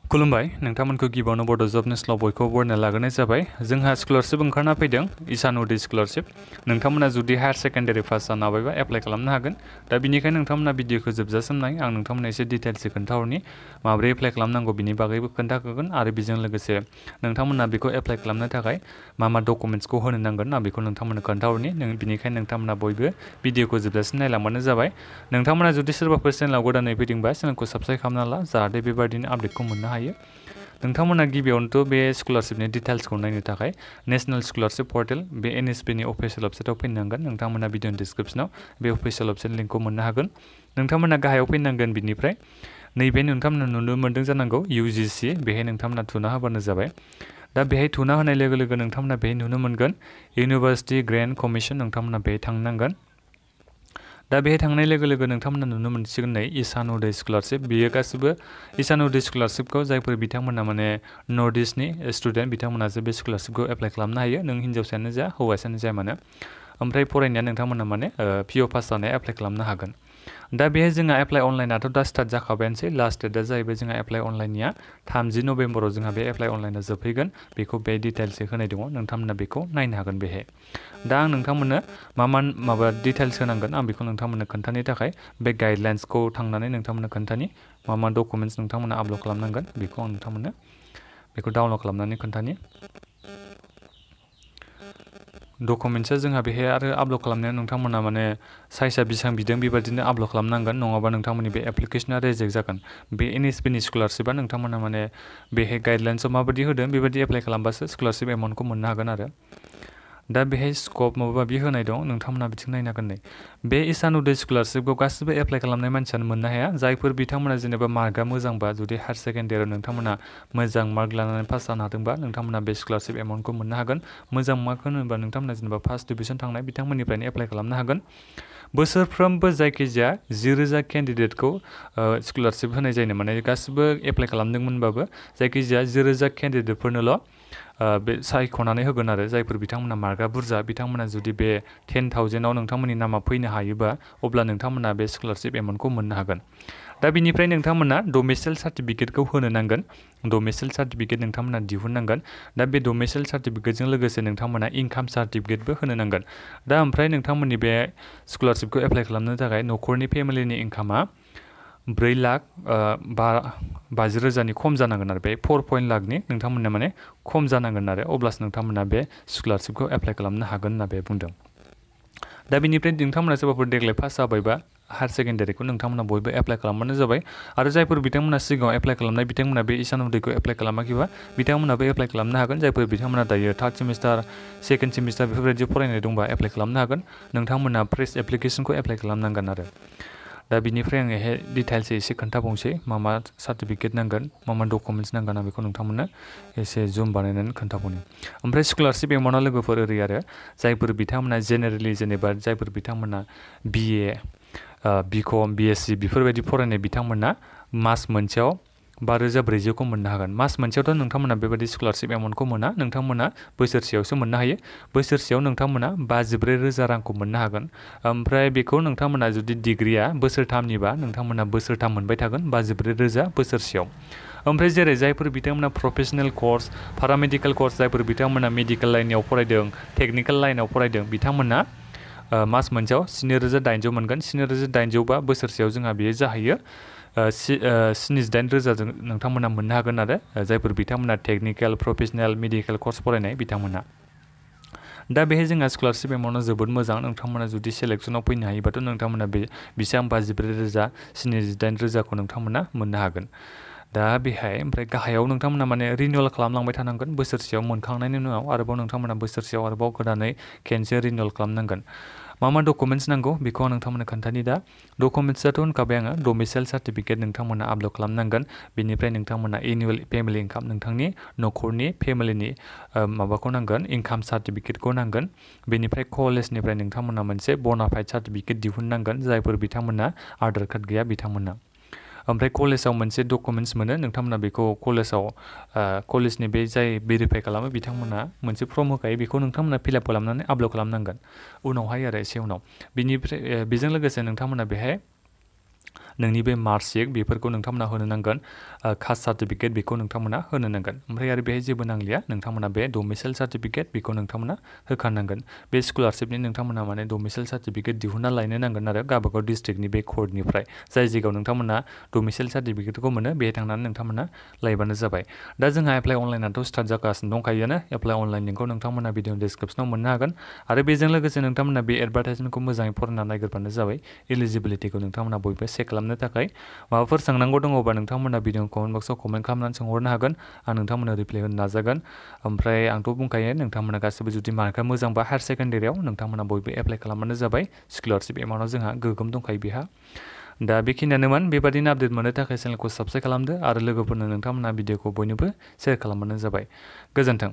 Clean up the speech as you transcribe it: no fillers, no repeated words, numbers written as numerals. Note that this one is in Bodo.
खुलुमबाय नोंथांमोनखौ गिबियावनो बड' जब निउसलाव बयखौबो बरायना लाग्रोनाय जाबाय। जोंहा स्कलारशिप ओंखारना फैदों ईशान उदय स्कलारशिप। नोंथांमोना जुदि हायार सेकेन्डारि पास जाना हाबायबा एप्लाइ खालामनो हागोन। दा बिनिखायनो नोंथांमोना भिडिअखौ जोबजासिम नाय। आं नोंथांमोननो एसे डिटेल्सै खोन्थाहरनि माबोरै एप्लाइ खालामनांगौ बिनि बागैबो खोन्थाखागोन आरो बेजों लोगोसे नोंथांमोना बेखौ एप्लाइ खालामनो थाखाय मा डकुमेन्ट्सखौ होनो नांगोन आं बेखौ नोंथांमोननो खोन्थाहरनि। बिनिखायनो नोंथांमोना बयबो भिडिअखौ जोबजासिम नायलांबानो जाबाय। नोंथांमोना जुदि सोरबाफोर चेनेलाव गोदानै फैदोंबा चेनेलखौ साबस्क्राइब खालामना ला जाहाथे बेबायदिनो आपडेटखौ मोननो हायो। नोंथांमोना गिबियावनोथ' बे स्कलारशिपनि डिटेल्सखौ नायनो थाखाय नेशनेल स्कलारशिप पर्टेल बे एनएसपिनि अफिसियेल वेबसाइटआव फैनांगोन। नोंथांमोना भिडिअनि डिसक्रिप्सनाव बे अफिसियेल वेबसाइट लिंकखौ मोननो हागोन। नोंथांमोना गाहायाव फैनांगोन बिनिफ्राय नैबे नोंथांमोना नुनो मोन्दों जानांगौ UGC बेहाय नोंथांमोना थुना होबानो जाबाय। दा बेहाय थुना होनाय लोगो लोगो नोंथांमोना बेहाय नुनो मोनगोन इउनिभार्सिटि ग्रेन्ट कमिसन। नोंथांमोना बेहाय थांनांगोन। दा बेहाय थांनाय लोगो लोगो नोंथांमोना नुनो मोनसिगोन नै ईशान उदय स्कलारशिप। बेयो गासिबो ईशान उदय स्कलारशिपखौ जायफोर बिथांमोना माने नर्थ ईस्टनि स्टुडेन्ट बिथांमोनासो बे स्कलारशिपखौ एप्लाइ खालामनो हायो। नों हिन्जावसायानो जा हौवासायानो जा मानो। ओमफ्राय फरायनाया नोंथांमोना माने PU पास जानाया एप्लाइ खालामनो हागोन। दा बेहाय जोंहा एप्लाइ अनलाइनाथ' दा स्टार्ट जाखाबायानोसै। लास्ट डेटआ जाहैबाय जोंहा एप्लाइ अनलाइननिया 30 नभेम्बराव जोंहा बे एप्लाइ अनलाइना जोबफैगोन। बेखौ बे डिटेल्सै होनाय दङ। नोंथांमोना बेखौ नायनो हागोन बेहाय। दा आं नोंथांमोननो माबा डिटेल्स होनांगोन आं बेखौ नोंथांमोननो खोन्थानो थाखाय बे गाइडलाइन्सखौ थांनानै नोंथांमोननो खोन्थानि मा डकुमेन्ट्स नोंथांमोना आपल'ड खालामनांगोन बेखौ आं नोंथांमोननो बेखौ डाउनल'ड खालामनानै खोन्थानि। डकुमेन्ट्सआ जोंहा बेहाय आरो आपल'ड खालामनायाव नोंथांमोना माने साइजआ बेसेबां बिदों बेबायदिनो आपल'ड खालामनांगोन नङाबा नोंथांमोननि बे एप्लिकेसना रिजेक्ट जागोन। बे एनएसपिनि स्कलारशिपआ नोंथांमोना माने बेहाय गाइडलाइन्सआव माबायदि होदों बेबायदि एप्लाइ खालामबासो स्कलारशिप एमाउन्टखौ मोननो हागोन आरो। दा बेहाय स्कप माबा माबि होनाय दं नोंथांमोना बिथिं नायनो हागोन नै। बे ईशान उदय स्कलारशिपखौ गासिबो एप्लाइ खालामनाय मानसियानो मोननो हाया। जायफोर बिथांमोना जेनेबा मार्कआ मोजांबा जुदि हायार सेकेन्डारियाव नोंथांमोना मोजां मार्क लानानै पास जानो हादोंबा नोंथांमोना बे स्कलारशिप एमाउन्टखौ मोननो हागोन। मोजां मार्क होनोबा नोंथांमोना जेनेबा फार्स्ट डिभिजन थांनाय बिथांमोननिफ्रायनो एप्लाइ खालामनो हागोन। बोसोरफ्रोमबो जायखिजाया 10,000 केन्डिडेटखौ स्कलारशिप होनाय जायो। माने गासिबो एप्लाइ खालामदोंमोनबाबो जायखिजाया 10,000 केन्डिडेटफोरनोल' बे सायख'नानै होगोन आरो जायफोर बिथांमोना मार्कआ बुरजा बिथांमोना जुदि बे 10,000आव नोंथांमोननि नामा फैनो हायोबा अब्ला नोंथांमोना बे स्कलारशिप एमाउन्टखौ मोननो हागोन। दा बिनिफ्राय नोंथांमोना डमिसाइल सार्टिफिकेटखौ होनो नांगोन। डमिसाइल सार्टिफिकेट नोंथांमोना दिहुननांगोन। दा बे डमिसाइल सार्टिफिकेटजों लोगोसे नोंथांमोना इनकाम सार्टिफिकेटबो होनो नांगोन। दा ओमफ्राय नोंथांमोननि बे स्कलारशिपखौ एप्लाइ खालामनो थाखाय न'खरनि फेमिलिनि इनकामा 4,50,000 खम जानांगोन आरो बे 4 लाखनि नोंथांमोननो माने खम जानांगोन आरो अब्लासो नोंथांमोना बे स्कलारशिपखौ एप्लाइ खालामनो हागोन होनना बे बुंदों। दा बिनिफ्राय नोंथांमोना सोरबाफोर देग्लाय पास जाबायबा हायार सेकेन्डारिखौ नोंथांमोना बयबो एप्लाइ खालामबानो जाबाय। आरो जायफोर बिथांमोना सिगाङाव एप्लाइ खालामनाय बिथांमोना बे ईशान उदयखौ एप्लाइ खालामाखैबा बिथांमोनाबो एप्लाइ खालामनो हागोन। जायफोर बिथांमोना दायो 3rd सेमिस्टार 2nd सेमिस्टार बेफोरबायदि फरायनाय दंबा एप्लाइ खालामनो हागोन। नोंथांमोना फ्रेश एप्लिकेसनखौ एप्लाइ खालामनांगोन आरो। दा बिनिफ्राय आङो डिटेल्सै एसे खोन्थाबावनोसै मा सार्टिफिकेट नांगोन मा डकुमेन्ट्स नांगोन आं बेखौ नोंथांमोननो एसे जुम बानायनानै खोन्थाबावनि। ओमफ्राय स्कलारशिप एमाउन्टआ लोगोफोर ओरै आरो जायफोर बिथांमोना जेनेरेलि जेनेबा जायफोर बिथांमोना BA BCom BSc बेफोरबायदि फरायनाय बिथांमोना मास मोनसेयाव 5,400खौ मोननो हागोन। मास मोनसेयावथ' नोंथांमोना बेबायदि स्कलारशिप एमाउन्टखौ मोना। नोंथांमोना बोसोरसेयावसो मोननो हायो। बोसोरसेयाव नोंथांमोना 54,000 रांखौ मोननो हागोन। ओमफ्राय बेखौ नोंथांमोना जुदि डिग्रिया बोसोरथामनिबा नोंथांमोना बोसोरथाम मोनबाय थागोन 54,000 बोसोरसेयाव। ओमफ्राय जेरै जायफोर बिथांमोना प्रफेसनेल कर्स पारामेडिकेल कर्स जायफोर बिथांमोना मेडिकेल लाइनाव फरायदों टेकनिकेल लाइनाव फरायदों बिथांमोना मास मोनसेयाव 7,800 मोनगोन। 7,800 बा बोसोरसेयाव जोंहा बेयो जाहैयो 78,000 नोंथांमोना मोननो हागोन आरो जायफोर बिथांमोना टेकनिकेल प्रफेसनेल मेडिकेल कर्स फरायनाय बिथांमोना। दा बेहाय जोंहा स्कलारशिप एमाउन्टआ जोबोद मोजां। नोंथांमोना जुदि सेलेक्सनाव फैनो हायोबाथ' नोंथांमोना बेसेबां 54,000 78,000खौ नोंथांमोना मोननो हागोन। दा बेहाय ओमफ्राय गाहायाव नोंथांमोना माने रिनिउवेल खालामलांबाय थानांगोन। बोसोरसेयाव मोनखांनायनि उनाव आरोबाव नोंथांमोना बोसोरसेयाव आरोबाव गोदानै खेनसे रिनिउवेल खालामनांगोन। मा डकुमेन्ट्स नांगौ बेखौ आं नोंथांमोननो खोन्थानि। दा डकुमेन्ट्सआथ' होनखाबाय आङो डमिसाइल सार्टिफिकेट नोंथांमोना आपल'ड खालामनांगोन। बेनिफ्राय नोंथांमोना एनुवेल फेमिलि इनकाम नोंथांनि न'खरनि फेमिलिनि माबाखौ नांगोन इनकाम सार्टिफिकेटखौ नांगोन। बेनिफ्राय कलेजनिफ्राय नोंथांमोना मोनसे बनाफाइड सार्टिफिकेट दिहुननांगोन जायफोर बिथांमोना आधार कार्ड गैया बिथांमोना। ओमफ्राय कलेजाव मोनसे डकुमेन्ट्स मोनो नोंथांमोना बेखौ कलेजनि बे जाय भेरिफाइ खालामो बिथांमोना मोनसे फर्म होखायो बेखौ नोंथांमोना फिलआप खालामनानै आपल'ड खालामनांगोन उनावहाय आरो एसे उनाव। बेनिफ्राय बेजों लोगोसे नोंथांमोना बेहाय नोंनि बे मार्कशीट बेफोरखौ नोंथांमोना होनो नांगोन कास्ट सार्टिफिकेट बेखौ नोंथांमोना होनो नांगोन ओमफ्राय आरो बेहाय जेबो नांलिया नोंथांमोना बे डमिसाइल सार्टिफिकेट बेखौ नोंथांमोना होखानांगोन बे स्कलारशिपनि नोंथांमोना माने डमिसाइल सार्टिफिकेट दिहुनना लायनो नांगोन आरो गावबागाव डिस्ट्रिक्टनि बे कर्टनिफ्राय जाय जायगायाव नोंथांमोना डमिसाइल सार्टिफिकेटखौ मोनो बेहाय थांनानै नोंथांमोना लायबानो जाबाय दा जोंहा एप्लाइ अनलाइनाथ' स्टार्ट जागासिनो दंखायोआनो एप्लाइ अनलाइन लिंकखौ नोंथांमोना भिडिअ डिसक्रिपसनाव मोननो हागोन आरो बेजों लोगोसे नोंथांमोना बे एडभार्टाइजमेन्टखौ मोजाङै फरायना नायग्रोबानो जाबाय एलिजिबिलिटिखौ नोंथांमोना बयबो चेक खालामनो थाखाय माबाफोर सोंनांगौ दङबा नोंथांमोना भिडिअ कमेन्ट बक्सआव कमेन्ट खालामनानै सोंहरनो हागोन आं नोंथांमोननो रिप्लाइ होनो नाजागोन ओमफ्राय आंथ' बुंखायो नोंथांमोना गासिबो जुदि मार्कआ मोजांबा हायार सेकेन्डारियाव नोंथांमोना बयबो एप्लाइ खालामबानो जाबाय स्कलारशिप एमाउन्टआव जोंहा गोगोम दंखायो बेहा दा बेखिनियानोमोन बेबादिनो आपडेट मोननो थाखाय चेनेलखौ साबस्क्राइब खालामदो आरो लोगोफोरनो नोंथांमोना भिडिअखौ बयनोबो शेयार खालामबानो जाबाय गोजोन्थों